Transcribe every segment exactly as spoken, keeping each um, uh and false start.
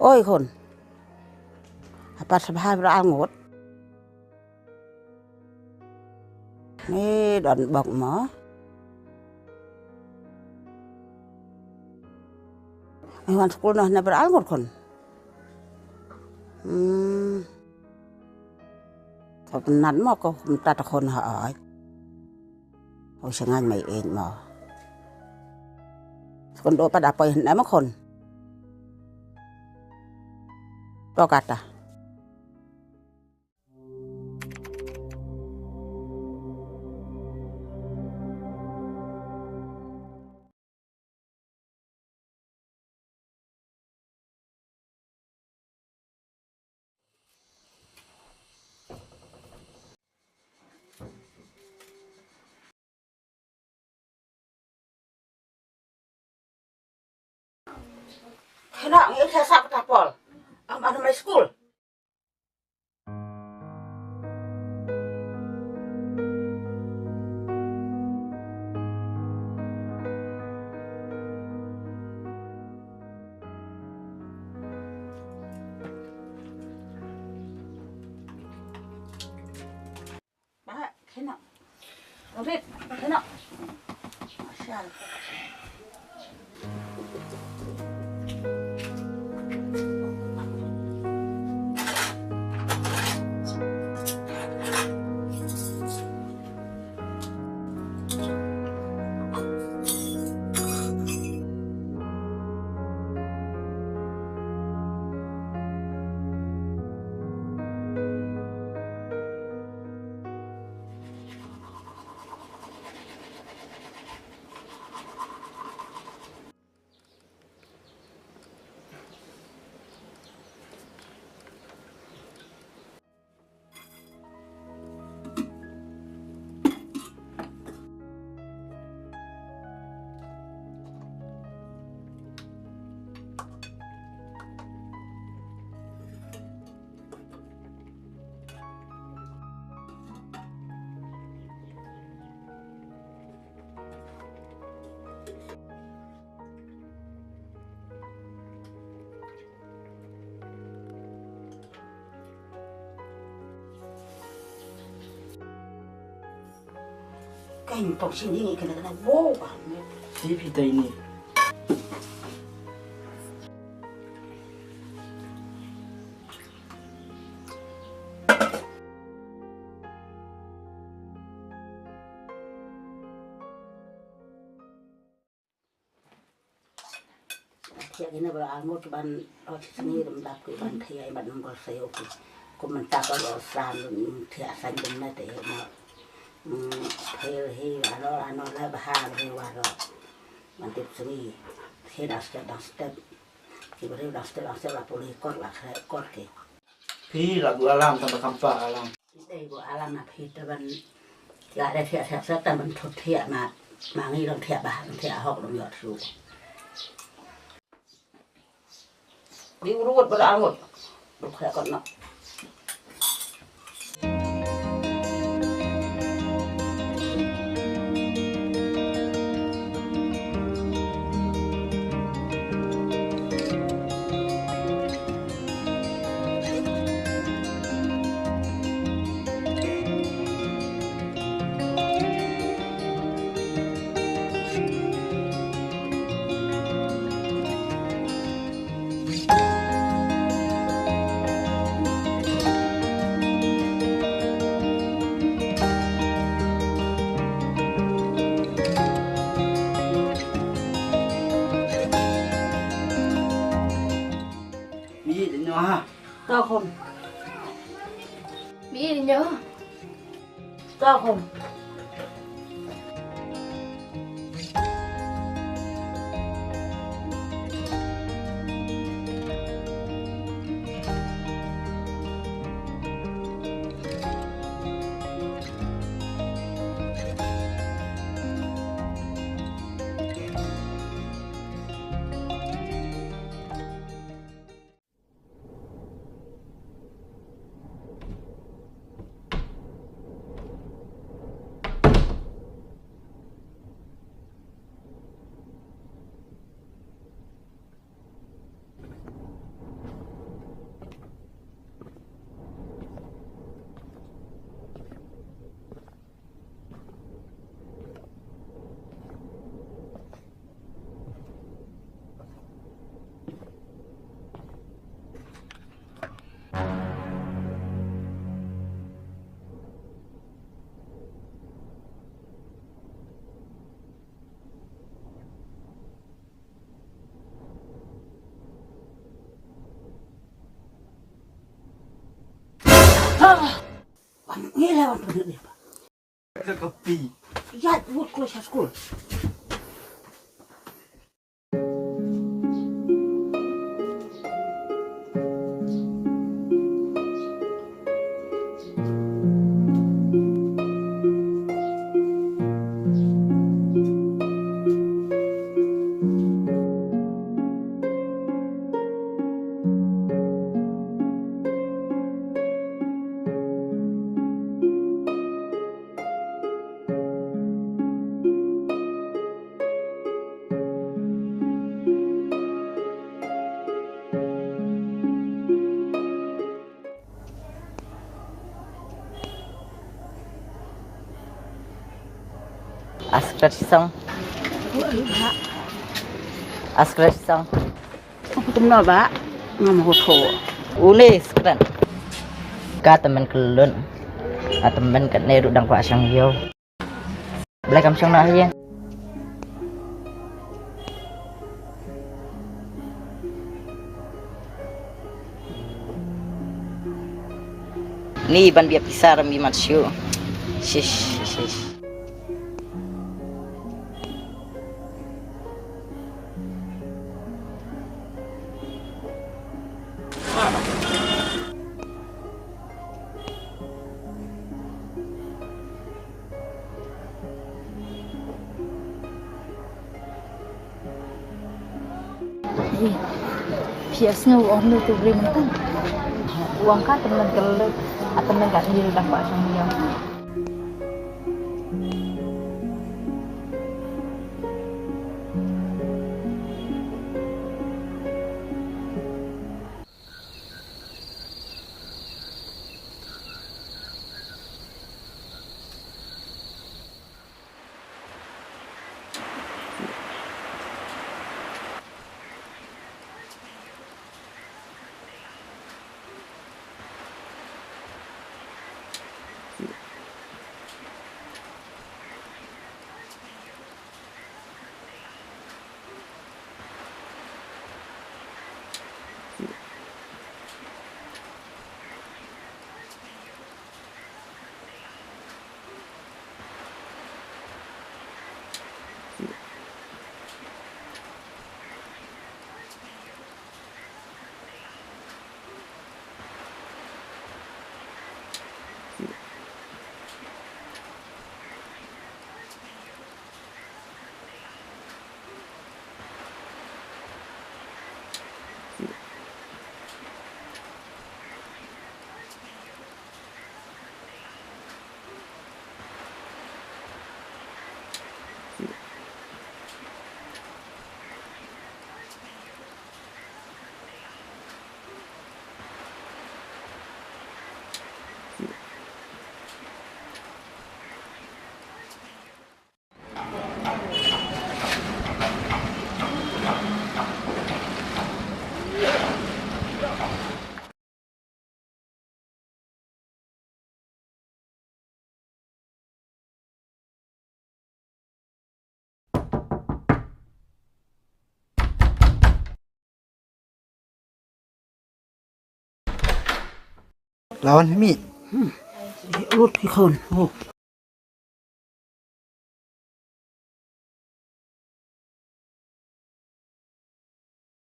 Oi khun. Hap pat sa bha baroh arngut. Ngi don bok mo. Ngi wan skul noh na baroh arngut khun. Hmm. Thok nat mo ko kumta ta khun ha ai. Oi sngewbha mai eng mo. Skul do pat da poi hynne mo khun. To kata. Khynnah, ngi ïa sap ta pol. Am, am, mai skul. Ba, khynnah. Rit, khynnah. Masya Allah. Kan pok sini kena kena bau kan. Si pita ini. Thiah kine ba arngut ban ot sngi dum dap ki ban thiah i ban nong ko sayo ki. Ku mynta ko lo san dum thiah san dum na te ma. Phil hi waro ano la bha hi waro. Ban tip sngi. Hi dang step dang step. Ki bari dang step dang step la puli kot la kre kot ki. Phi la gu alam tang ba kam pa alam. Dei gu alam na phi ta ban. Ki la dei thiah thiah sa ta ban thut thiah ma. Ma ngi long thiah ba long thiah hok long yot shu. Di urut ba la angut. Duk thiah kot na. Mi ïeit ïa ngi ha. To khun. Mi ïeit ïa ngi. To khun. Wan ngi la wan tu ni ba. Ka kapi. Ya, wut ko sa skul. Askret song. Askret song. Kumno ba? Ngam huthu. Une skren. Ka tymmen kyllun. Ka tymmen kane ruh dang kwah shong ïew. Blei kam shong noh ïa. Ni ban biap pisa ram i mat shu. Shish, shish. Phi ïa sngew ong nu tu bri mentang. Uang ka temen kel, a temen ka ni dang ba sang dia. Lawan mi. Hmm. Lut ki khun. Oh.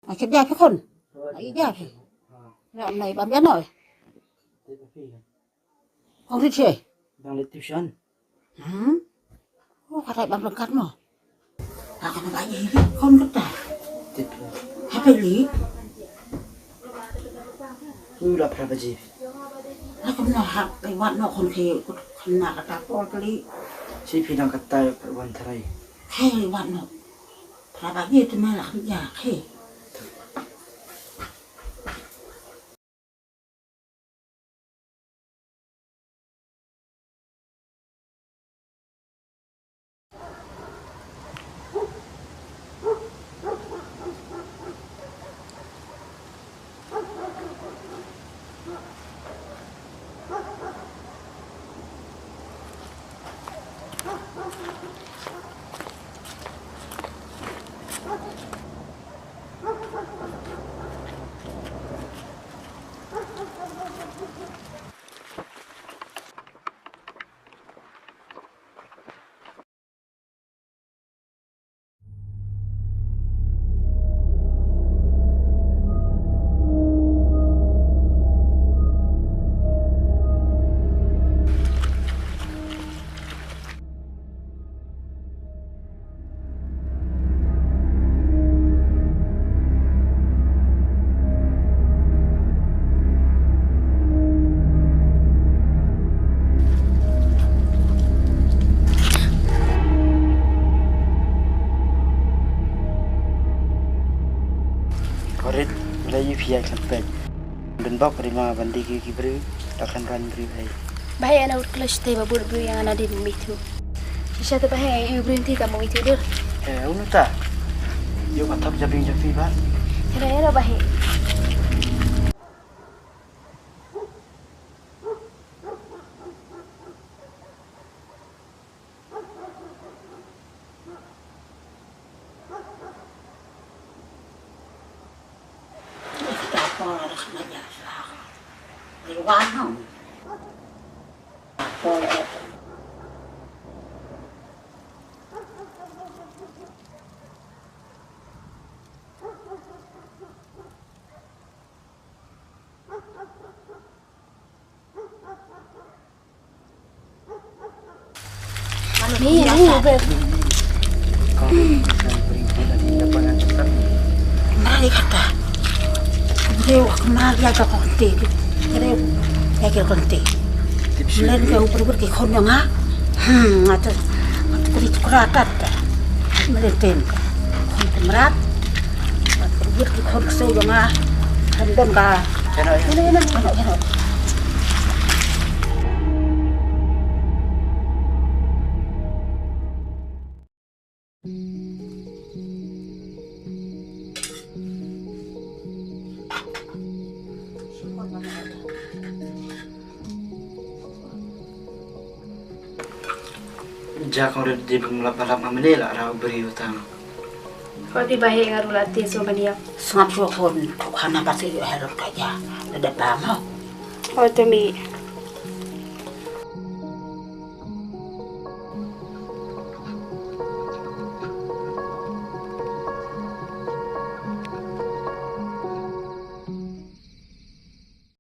Acha dia phi khun. Ai dia phi. Ya nai bam ya noi. Kong rit che. Dang le tuition. Hmm. Oh, ka dei bam ryngkat mo. Ka kan ba ïa ri khun kata. Tip. Haba li. U la phra baje. Ka kumno hap ai wat noh khun ki kut khun na kata por kali. Shi phi dang kata wan trai. Hai wat noh. Phra baje te ma la khun ja khai. Ki ai khlem peit. Dun bok ri ma ban die ki briew da kan ran briew ai. Bah, ana ur klus te ba bur briew ïa nga nadien mynta. Shisha te bah, ïa u briew te ta mynta dur. Eh, unu ta. Ïoh ka thok jabieng japi ba. Ïa ïa bah. Ni, ni, be. Mari kata. Briew kemari ïa ka konti. Briew ïa ka konti. Len ka u briew ki khun jong nga. Hmm, ngata. Ngata kri kra tat. Melen tem ka. Khun kemrat. Ngata kri ki khun ksew jong nga. Kan don ka. Ina, ina, ina, ina. Ja kong red di bym lap lap ma mene la rau beri utang. Ko ti bahe ngaru la ti so mania. Sngap so kon ko khana pasi yo herot ka ja. Da ba mo. Ko te mi.